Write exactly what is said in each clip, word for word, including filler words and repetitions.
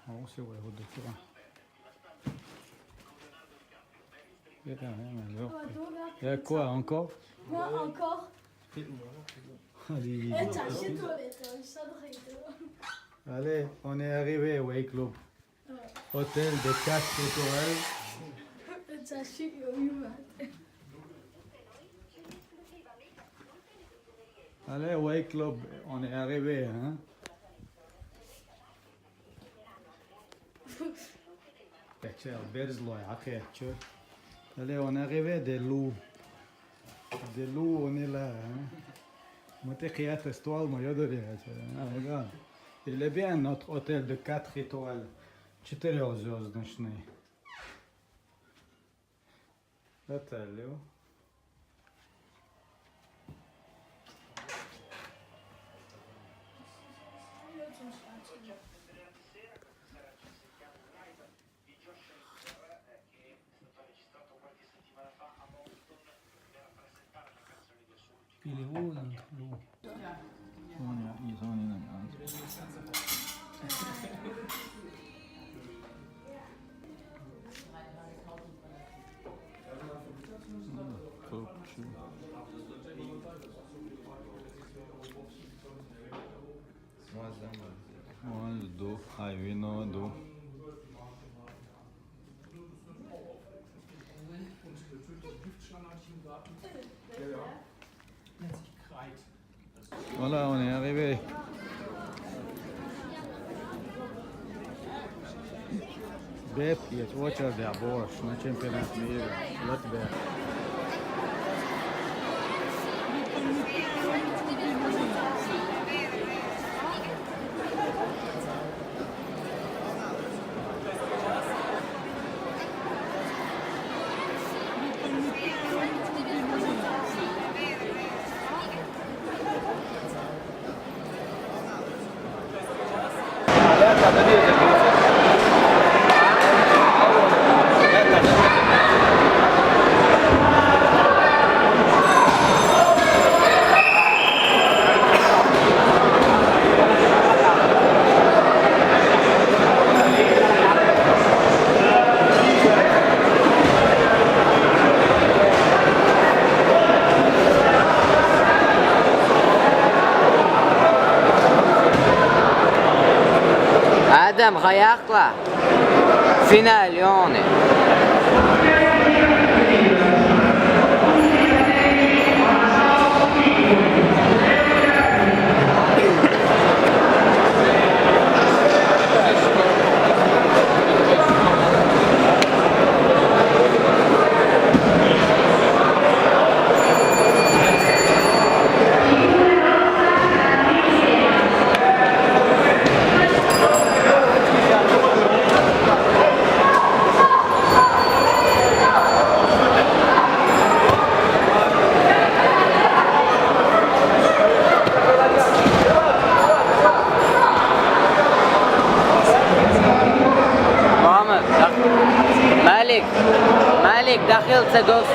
Ah, on sait, ouais, route de Turin. Il y a quand même un autre. Il y a quoi encore? Non, encore. Allez. Eh, t'as chez toi, mais t'as un chat de rideau. Allez, on est arrivé au Wake Club. Hôtel de quatre étoiles. T'as chez toi. Allez, Wake Club, on est arrivé, hein? Allez, on est arrivé de l'eau. De l'eau, on est là, hein? Moi, t'es qui à cette histoire, moi, je dois dire, hein, regarde. Il est bien notre hôtel de quatre étoiles. Четыре звёздочный. Отель. Pile uno, due. Sono, io sono in One, do, I will know, do. Voilà, on est arrivé. Bep, il y a trois quarts d'heure, je ne sais pas, mais l'autre verre. آدم، خياخ quoi. Final, on est. مالك، مالك، داخل تدوس.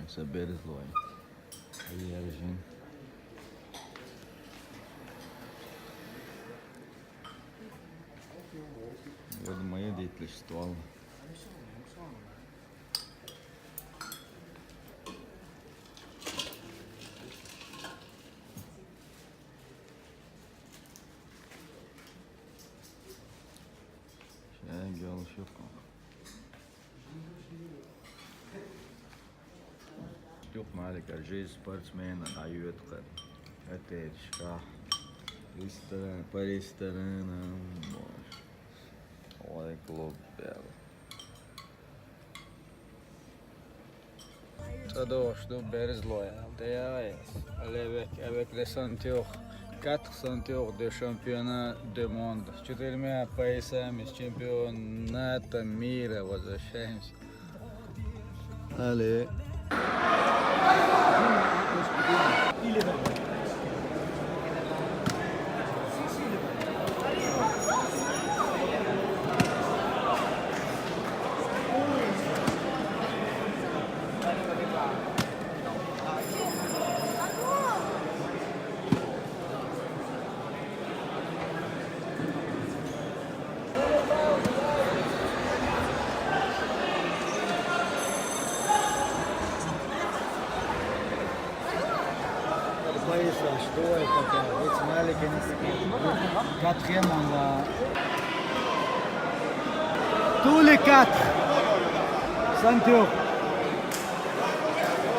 Esa Beres loy. Ayer, gente. Yo de manhã de três tola. Şey, gel şu. Yok, Malik, acı sportsmen, ayuet kan. Até, şah. Restoran, pa restoran, amor. Olha que louco, bela. Sta došlo brzo, ja. Te ja, avec, avec les ceintures, quatre ceintures de championnat du monde. Четырьмя поясами с чемпионата мира возвращаемся. Allez. Quatrième, on va. Tous les quatre. Santiago.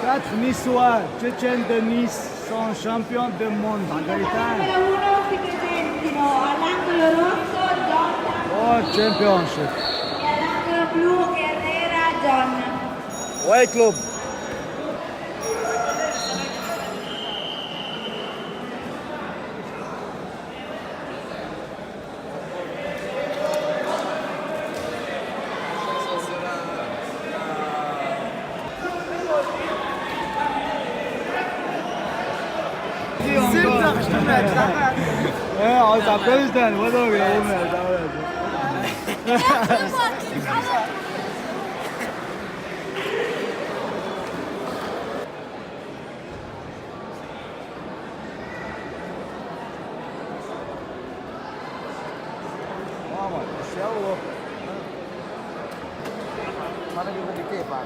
Quatre Niçois, Tchétchènes de Nice, sont champions du monde. Gaëtan. Numero uno si presentino all'angolo rosso John Lamborghini. Oh, championship. E all'angolo blu Herrera John. White Club. Eh, on s'appelle Stan, voilà, oui, oui, oui. Vamos, esse é o louco. Mana juga dikit, Pak.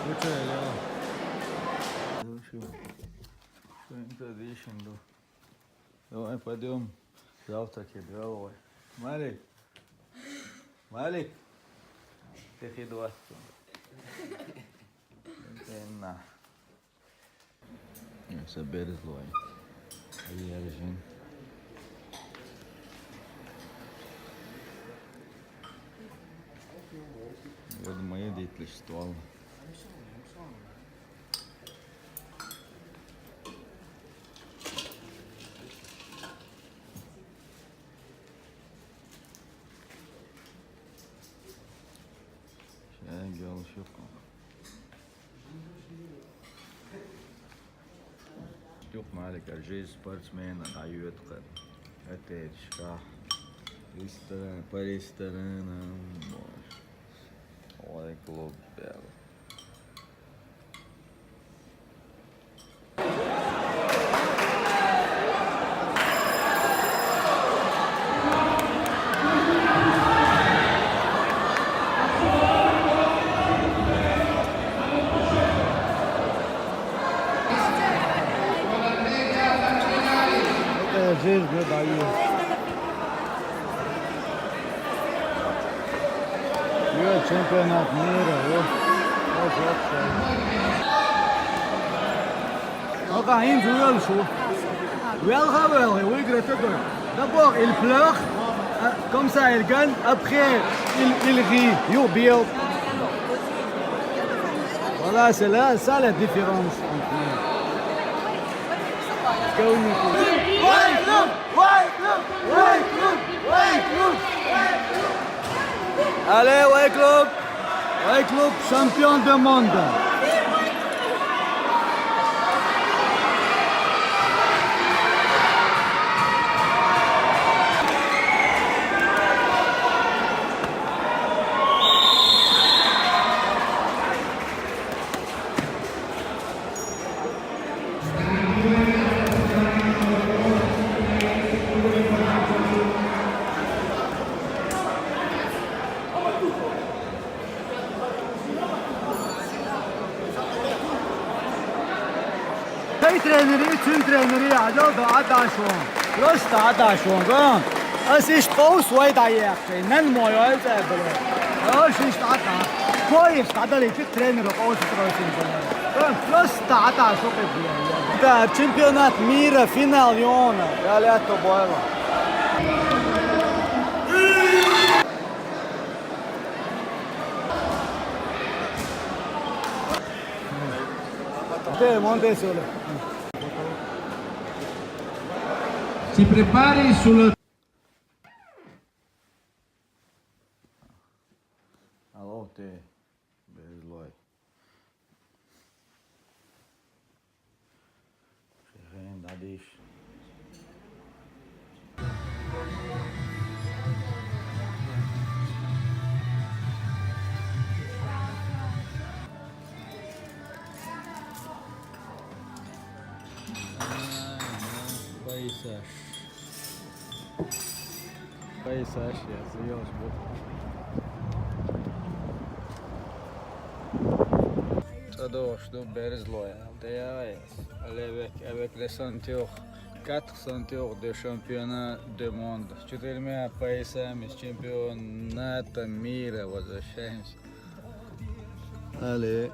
Good try, yeah. Что они тут ищут? Давай пойдем. Завтра тебе дело. Малик. Малик. Ты хидуас. Именно. Esa Beres loy. Ayer, gente. Yo de manhã de três tola. Şey, gel şu. Yok, Malik, acı sportsmen, ayuet kan. Até, şah. Ресторан, по ресторанам. Ой, клуб, бля. Здесь, да, даю. Ё, чемпионат мира, ё. Ё, ё, ё. Ага, ин зуел шу. Уэлха, уэлха, выиграть это. D'abord, il pleure, euh, comme ça, il gagne. Après, il, il rit, ё, бьёт. Voilà, c'est là, ça la différence entre nous. Est-ce que vous nous Allez, White Club! White Club, champion du monde! Тай тренери, цун тренери, адал да адашон. Просто адашон, га? Ас ишт къовс вай да яхши, нан мой вай да бля. Аш ишт ада. Кой ишт ада личи тренер къовс тросин бля. Га, просто адашон бля. Да, чемпионат мира, финал ёна. Я лето бойла. Te, monte solo. Si prepari sul Alo, te, bezloj. Šehen dadiš. Paisaš. Paisaš, jā, zils būtu. Tadov što berzloja, te jājas. Levek, avec les ceinture, quatre ceintures de championnat du monde. Четырьмя поясами с чемпионата мира возвращаемся. Allez.